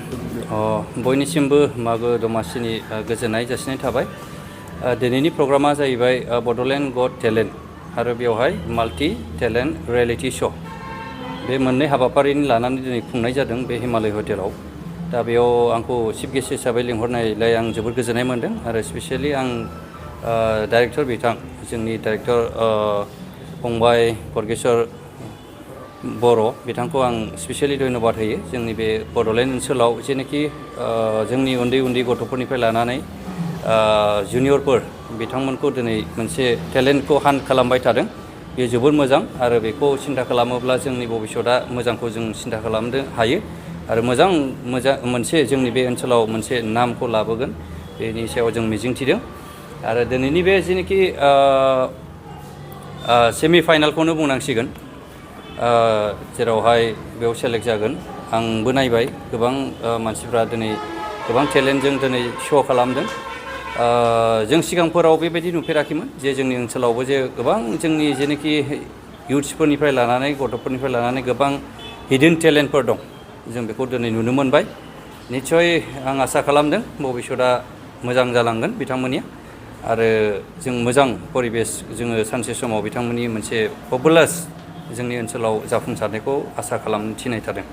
बयनिसिमबो मागो दमासिनि गोजोननाय जासिनाय थाबाय। दिनैनि प्रग्रामा जाहैबाय बड'लेण्ड गट टेलेन्ट आरो बेवहाय माल्टि टेलेन्ट रियेलिटि श' बे मोननै हाबाफारिनि लानानै दिनै खुंनाय जादों बे हिमालय हटेलाव। दा बेयाव आंखौ चिफ गेस्ट हिसाबै लिंहरनायलाय आं जोबोद गोजोननाय मोन्दों आरो स्पेसियेलि आं डाइरेक्टर बिथां जोंनि डाइरेक्टर फंबाय परगेश्वर बर' बिथांखौ आं स्पेसियेलि धन्यबाद होयो। जोंनि बे बड'लेण्ड ओनसोलाव जेनाखि जोंनि उन्दै उन्दै गथ'फोरनिफ्राय लानानै जुनियरफोर बिथांमोनखौ दिनै मोनसे टेलेन्टखौ हान्ट खालामबाय थादों। बेयो जोबोर मोजां आरो बेखौ सिन्था खालामोब्ला जोंनि भबिष्यतआ मोजांखौ जों सिन्था खालामनो हायो आरो मोजां मोनसे जोंनि बे ओनसोलाव मोनसे नामखौ लाबोगोन बेनि सायाव जों मिजिंथिदों। आरो दिनैनि बे जेनाखि सेमि फाइनालखौनो बुंनांसिगोन, जेरावहाय बेयाव सेलेक्ट जागोन। आंबो नायबाय गोबां मानसिफ्रा दिनै गोबां टेलेन्टजों दिनै श' खालामदों। जों सिगांफोराव बेबायदि नुफेराखैमोन जे जोंनि ओनसोलावबो जे गोबां जोंनि जेनाखि इयुथ्सफोरनिफ्राय लानानै गथ'फोरनिफ्राय लानानै गोबां हिडेन टेलेन्टफोर दं। जों बेखौ दिनै नुनो मोनबाय। निस्सय आं आसा खालामदों भबिष्यतआ मोजां जालांगोन बिथांमोननिया आरो जों मोजां परिबेस जोङो सानसे समाव बिथांमोननि मोनसे पपुलार जोंनि ओनसोलाव जाफुंसारनायखौ आसा खालामनो थिनाय थादों।